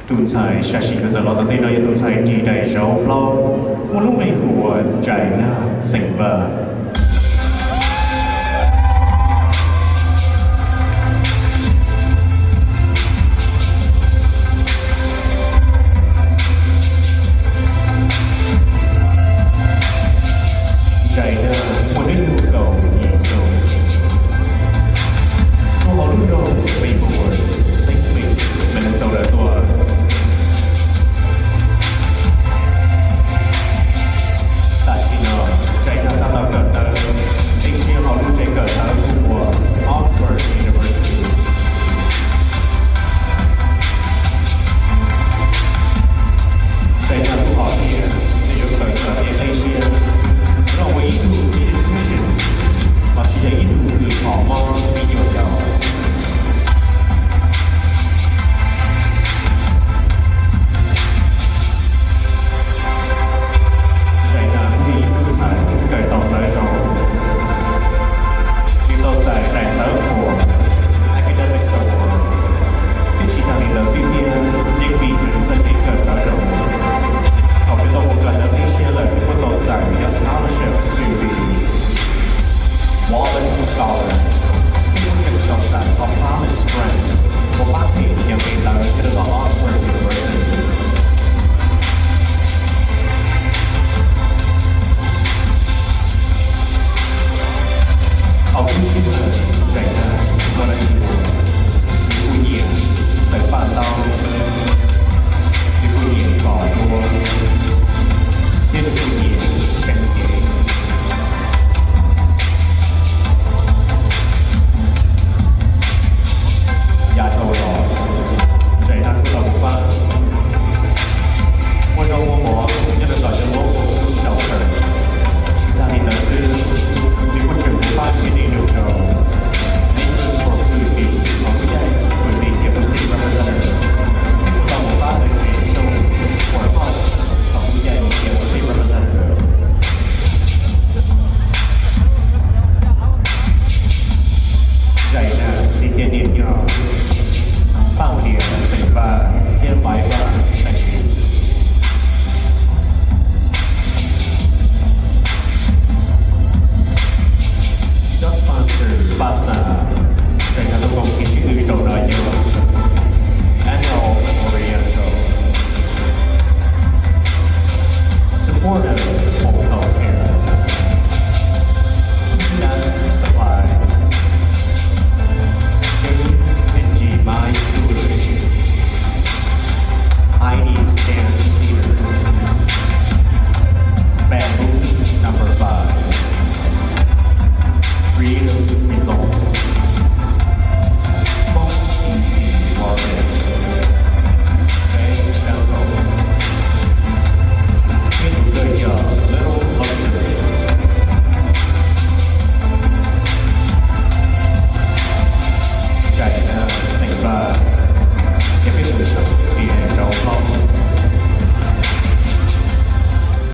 Tus ntxhais sam sim yuav tawm los tom ntej no yog tus ntxhais ris daim zauv plaub, muaj lub npe hu ua Ntsais Nag xeem Npaj. Ntsais Nag muaj hnub nyoog kaum yim xyoo, tuaj hauv lub nroog Maplewood, Saint Louis, Minnesota tuaj. Tam sim no Ntsais Nag tab tom kawm ntawv ntxiv hauv lub tsev kawm ntawv hu ua Oxford University. Ntsais Nag kuj hom tias nws yuav kawm kom tiav qib siab los ua ib tug pediatrician los sis yog ib tug kws phom mob me nyuam yaus. Ntsais Nag kuj yog ib tug ntxhais kawm tau ntawv zoo, nws tau txais daim ntawv uas Academic Award, thiab tsis tas li ntawd xwb thiab, yeej vim nws txoj kev kawm ntawv zoo, thaum nws tau mus kawm ntawv qib siab lawm nws kuj tau txais nws cov scholarship xws li Walden Scholar, thiab kuj tseem tau txais qhov Promise Grant uas pab them cov kev ntawd nyob rau tom Oxford University. Thaum lub sij hawm Ntsais Nag ua dab tsi los, nws kuj nyiam tawm paj ntaub, nws kuj nyiam kos duab, thiab nws kuj nyiam kev ntseeg. Yav dhau los, Ntsais Nag kuj tau mus pab ua zaub ua mov nyob rau tom cov local food shelter. Tsis tas li ntawd xwb, nws kuj tseem mus pab thiab nws nug rau Nathan Fwm Lis thaum lub caij Fwm Lis tias ua state representative, thiab kuj tau mus pab lawv James Jones Ford Hodge thaum lub caij nws tias ua state representative. Ntsais Nag txiv cia niam yog Paj Plias xeem Npaj thiab Maiv Vaj xeem Lis. Cov sponsor paj xas Ntsais Nag tus koom tiv tswv zaum no yog Anel Oriental, Supportive Home Health Care, Best Supplies, J and J Mines Jewelry, Heidi's Dance Theater, Bamboo Number Five, Creative Results, Home T V Market, Bay Medical, thiab tus kawg yog Little Luxury. Ntsais Nag xeem Npaj